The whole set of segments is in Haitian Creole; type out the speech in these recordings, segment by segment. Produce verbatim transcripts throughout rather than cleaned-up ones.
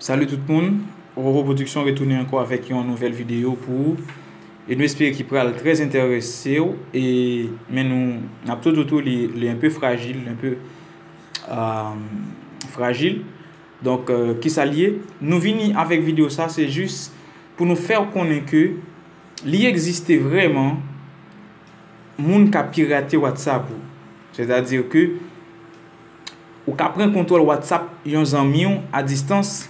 Salut tout moun, Roro Production retounen ankò avèk yon nouvèl videyo pou ou. E nou espere ki pral trè enterese w. E, men nou, n ap toujou tou, li, li enpe frajil, li enpe, euh, frajil. Donk, euh, kisa l ye? Nou vini avèk videyo sa, se jis pou nou fè w konnen ke li egziste vrèman moun k ap pirate WhatsApp ou. Sètadi ke ou ka pran kontwòl WhatsApp yon zanmi w a distans,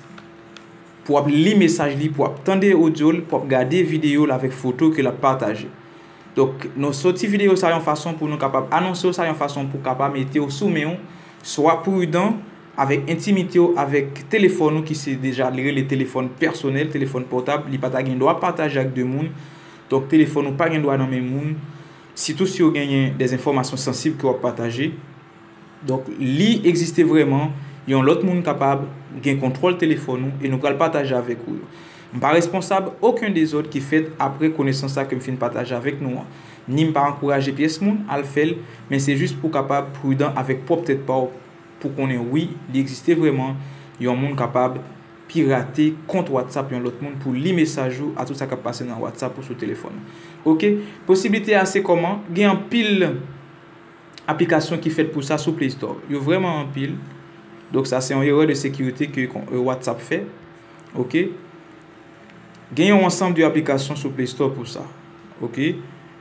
pou w ap li mesaj li, pou w ap tande odyo l, pou w ap gade videyo l avèk foto ke l ap pataje. Donk, nou soti videyo sa yon fason pou nou kapab anonse w sa yon fason pou w kapab mete w sou men w, swa pridan avèk entimite w avèk telefòn ou ki se deja li rele telefòn pèsonèl, telefòn pòtab, li pa ta gen dwa pataje ak de moun. Donk, telefòn ou pa gen dwa nan men moun, sitou si w genyen de enfòmasyon sansib ke w ap pataje. Donk, li egziste vrèman, yon lòt moun kapab gen kontwòl telefòn ou e nou pral pataje avèk ou yo. M pa responsab okenn dezòd ki fèt apre konesans sa ke m fin pataje avèk nou an. Ni m pa ankouraje pyès moun al fè l, men se jis pou w kapab pridan avèk pwòp tèt pa w, pou konnen wi, li egziste vrèman, yon moun kapab pirate kont WhatsApp yon lòt moun pou li mesaj ou a tout sa k ap pase nan WhatsApp ou sou telefòn. Oke, posiblite a se kòman? Gen anpil aplikasyon ki fèt pou sa sou Play Store. Yo vrèman anpil. Donk sa se yon erè de sekirite ke kon, euh, WhatsApp fè. Oke. Gen yon ansanm de aplikasyon sou Play Store pou sa. Oke.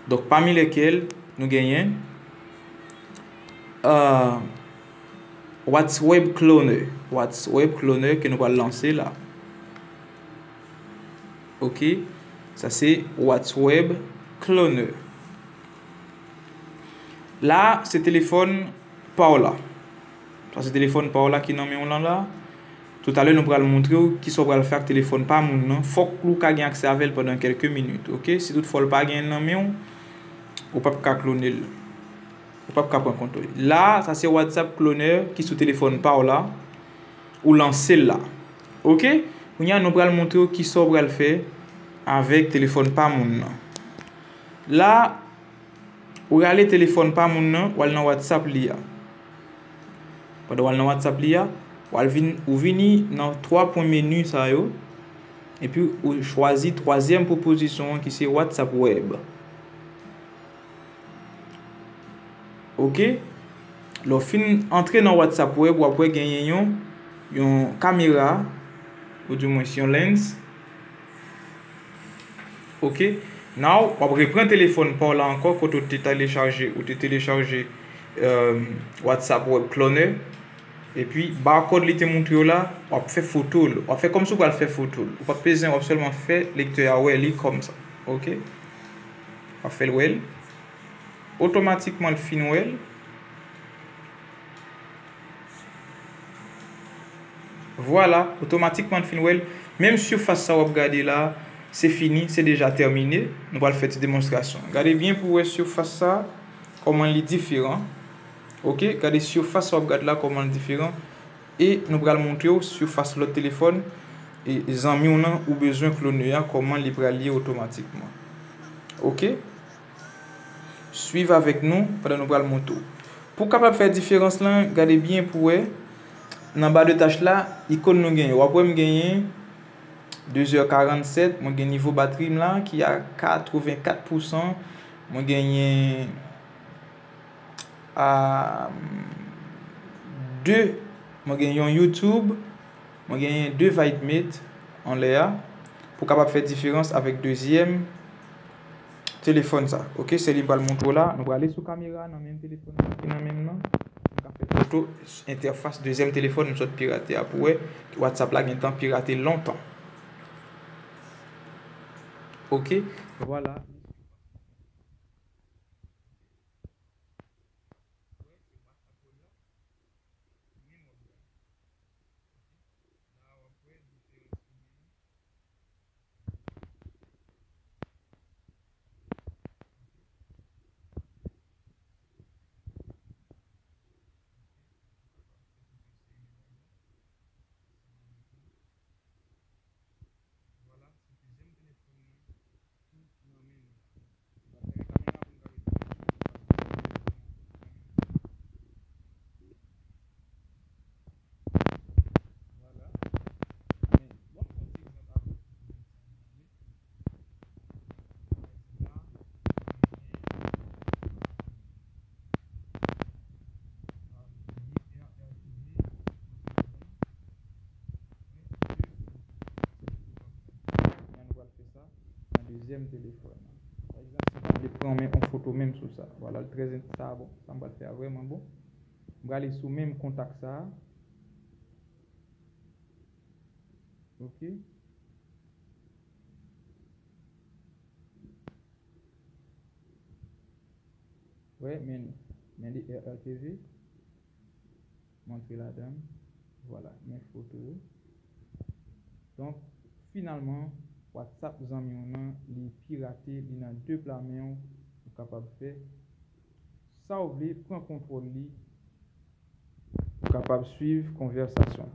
Donk pami lèkèl nou genyen, euh, WhatsWeb Cloner. WhatsWeb Cloner ke nou pral lanse la. Oke. Sa se WhatsWeb Cloner. La, se telefòn pa w la. Sa se telefòn pa w la ki nan men w lan la. Toutalè, nou pral montre w kisa w pral fè ak telefòn pa moun nan. Fòk ou ka gen aksè avè l pandan kèlke minit, oke? Si toutfwa l pa gen nan men w, ou p ap ka klone l. Ou p ap ka pran kontwòl. La, sa se WhatsApp Cloner ki sou telefòn pa w la. Ou lanse l la. Oke? Kounye a, nou pral montre w kisa w pral fè avèk telefòn pa moun nan. La, ou rale telefòn pa moun nan, w al nan WhatsApp li a. Pandan w al nan WhatsApp li a, w al vin, ou vini nan twa pwen meni sa yo, epi ou chwazi twazyèm pwopozisyon an ki se WhatsApp Web. Oke? Lè w fin antre nan WhatsApp Web, w ap wè genyen yon, yon kamera, oudimwens yon lens. Oke? Now, w ap repran telefòn pa w la ankò, kote w te telechaje, ou te telechaje, euh, WhatsApp Web Cloner. Epi, barcode li te montre w la, w ap fè foto l. W ap fè kòmsi w pral fè foto l. Ou p ap bezwen, w ap sèlman fè lektè a wè li kòmsa. Oke? W ap fè l wè l. Otomatikman, l fin wè l. Vwala, otomatikman, l fin wè l. Menm sifas sa w ap gade la, se fini, se deja tèmine. Nou pral fè ti demonstrasyon. Gade byen pou w wè sifas sa, kòman li diferan. Oke, gade sifas sa w ap gade la, kòman l diferan. E nou pral montre w sifas lòt telefòn, e zanmi w nan ou bezwen klone a, kòman li pral ye otomatikman. Oke? Swiv avèk nou pandan nou pral montre w. Pou w kapab fè diferans lan, gade byen pou w wè. Nan ba de tach la, ikòn nou genyen. W ap wè m genyen de zè karannsèt, mwen gen nivo batri m la ki a katrevenkat pousan. Mwen genyen a de, mwen gen yon YouTube, mwen genyen de Vitmate anlè a, pou kapab fè diferans avèk dezyèm telefòn sa. Oke, se li m pral montre w la. Nou prale sou kamera nan menm telefòn nan ki nan men m nan. M ka fè foto entèfas dezyèm telefòn m sot pirate a pou wè WhatsApp la gentan pirate lontan. Oke, vwala. Wè, se WhatsApp web la. Menm wè w la. Oke. La w ap wè diferans ki genyen. Oke. Oke. Ou kapab fè sou pc menm jan. Vwala, se dezyèm telefòn nan ki nan men nou. sistèm telefòn nan. Pa egzanp, si m ta vle pran men yon foto menm sou sa. Vwala, l trè, sa bon. Sa m pral fè a vrèman bon. M prale sou menm kontak sa a. Ok. Wè, men, men li R R T V. M antre ladan. Vwala, men foto yo. Donk, finalman, WhatsApp zanmi w nan, li pirate, li nan de pla men w, ou kapab fè sa w vle, pran kontwòl li, ou kapab swiv konvèsasyon.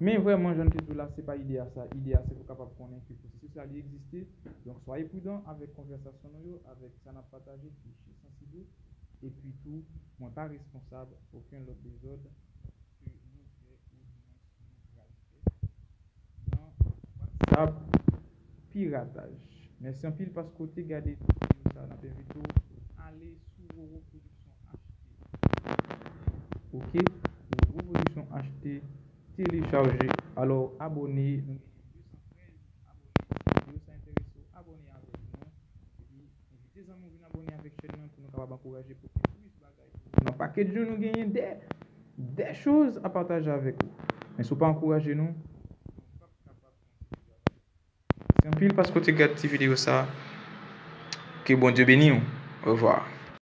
Men vrèman, jan m te di w la, se pa ide a sa. Ide a, se pou w kapab konnen ke pwosesis la, li egziste. Donk, swaye pridan avèk konvèsasyon nou yo, avèk sa n ap pataje, fichye sansib yo. Epi tou, mwen pa responsab okenn lòt dezòd ke nou fè oudimwens nou pral fè nan WhatsApp pirataj. Mèsi anpil paske w te gade videyo sa a. N ap envite w ale sou Roro Production H T. Ok? Roro Production H T, telechaje. Alò, abòne. Nou genyen de san trèz abòne. Si videyo sa enterese w, abòne avèk nou. Epi, envite zanmi w vin abòne avèk chèn nan pou nou kapab ankouraje pote plis bagay pou ou. Nan pakèt jou, nou genyen de, de choz a pataje avèk ou. Men si w pa ankouraje nou, nou p ap kapab kontinye travay. Mèsi anpil paske w te gade ti videyo sa a. Ke Bondye beni w. Orevwa.